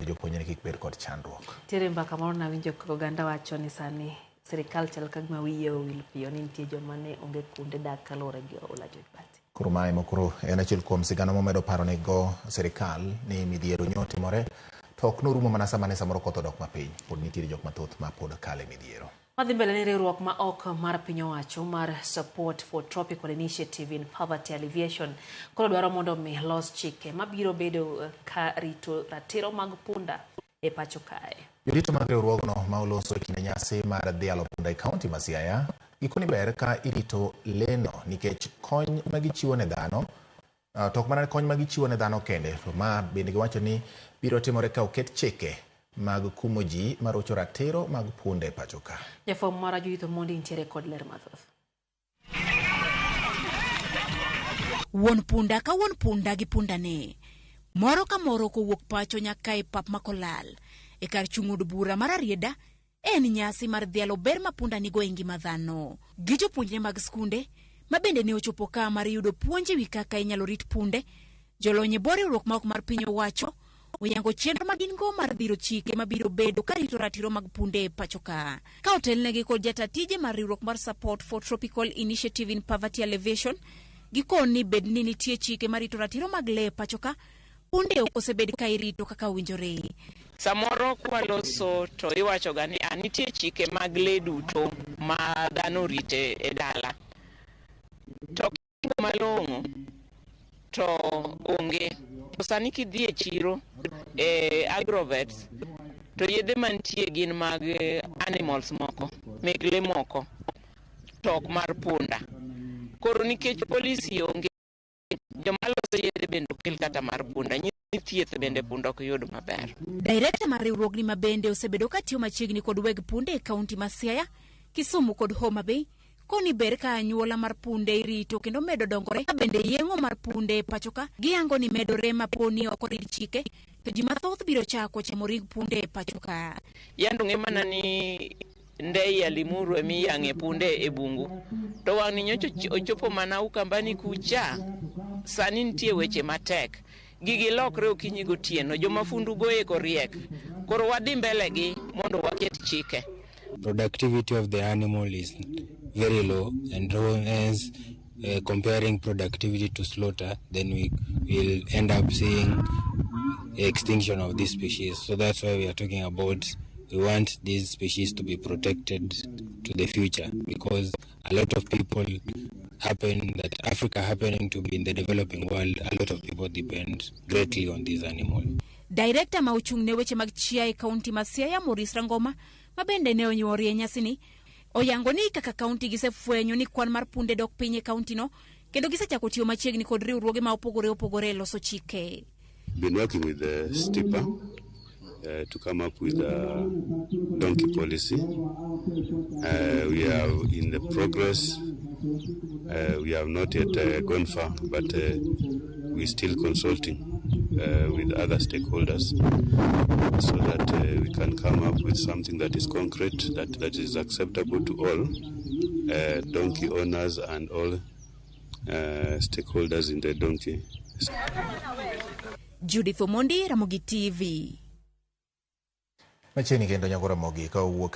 Jopuonjre kik bed kod chandruok. Nitiere mbaka moro nawinjo ka oganda wacho ni sani sirikal chal ka gima wiye owil piyo ni nitie joma ne onge kuonde dak kaluwore gi oula George Bati. Koro mae mokoro en achiel kuom sigana momedo paro ni go sirikal ni midhiero nyo otimore to ok norumo mana sama ne samoro koth odok mapiny. Pod nitiere jok mathoth ma pod kale midhiero. Madhi mbele ni riwruok ma ok mar piny owacho mar Support for Tropical Initiative in Poverty Alleviation koro dwaro mondo mi los chike mabiro bedo ka rito ratiro mag punda e pacho kae. Jodito mag riwruogno ma oloso e kinde nyasi mar dhialo punda e kaunti ma Siaya gikoni ber ka irito leno nikech kony ma gichiwo ne dhano to ok mana kony ma gichiwo ne dhano kende to ma bende giwacho ni biro timore ka oket chike mag kumo ji marocho ratiro mag punde e pacho ka. Jafwambo marwa Judith Omondi nitiere kod ler mathoth. Wuon punda ka wuon punda gi pundane. Moro ka moro kowuok pacho nyaka e pap makolal. E kar chung' od bura mar Rarieda en nyasi mar dhialo ber ma punda nigo e ngima dhano. Gi jopuonjre mag skunde ma bende ne ochopo ka mar yudo puonj e wi kaka inyalo rit punde, jolony e bwo riwruok ma ok mar piny owacho oyango chenro ma gin go mar dhiro chike mabiro bedo ka rito ratiro mag punde e pacho ka. Ka otelnegi kod jata tije mar riwruok mar Support for Tropical Initiative in Poverty Alleviation, gikoni bed ni nitie chike marito ratiro mag lee e pacho ka, punde ok osebed ka irito kaka owinjore. Samoro kwaloso to iwachoga ni nitie chike mag lee duto ma dhano orite e dala. To kingo malong'o to onge. To sani kidhi e chiro e agrovets to yedhe mantie gin mag animals moko, mek lee moko to ok mar punda. Koro nikech policy onge, joma loso yedhe bende ok kel kata mar punda. Nyiso thieth bende punda ok yud maber. Director mar riwruogni ma bende osebedo ka tiyo machiegni kod weg punde e kaunti ma Siaya, Kisumu kod Homa Bay, koni ber ka anyuola mar punde irito kendo medo dongore ka bende yeng'o mar punde e pacho ka giyango ni medore ma poni ok orit chike to ji mathoth biro chako chamo ring punde e pacho ka. Yande ong'e mana ni Ndei ya Limuru emiyang'e punde e bungu. To wang'ni nyocha ochopo mana Ukambani kucha. Sani nitie weche matek. Gigi lokre okinyi gotieno. Joma fundu go eko riek. Koro wadhi mbele gi mondo waket chike. Productivity of the animal is very low, and hence comparing productivity to slaughter, then we will end up seeing extinction of this species. So that's why we are talking about we want these species to be protected to the future, because a lot of people happen that Africa happening to be in the developing world, a lot of people depend greatly on this animal. Director ma ochung' ne weche mag chiaye e kaunti ma Siaya Maurice Rangoma ma bende ne onyuori e nyasini oyango ni kaka kaunti gisefwenyo ni kwan mar punde dok piny e kaunti no kendo gisechako tiyo machiegni kod riwruoge ma opogore opogore e loso chike. Been working with the STIPA to come up with a donkey policy. We are in the progress. We have not yet gone far, but we're still consulting with other stakeholders so that we can come up with something that is concrete, that is acceptable to all donkey owners and all stakeholders in the donkey. Judith Omondi, Ramogi TV. Machiegni kendo Nyagoro Ramogi ka owuok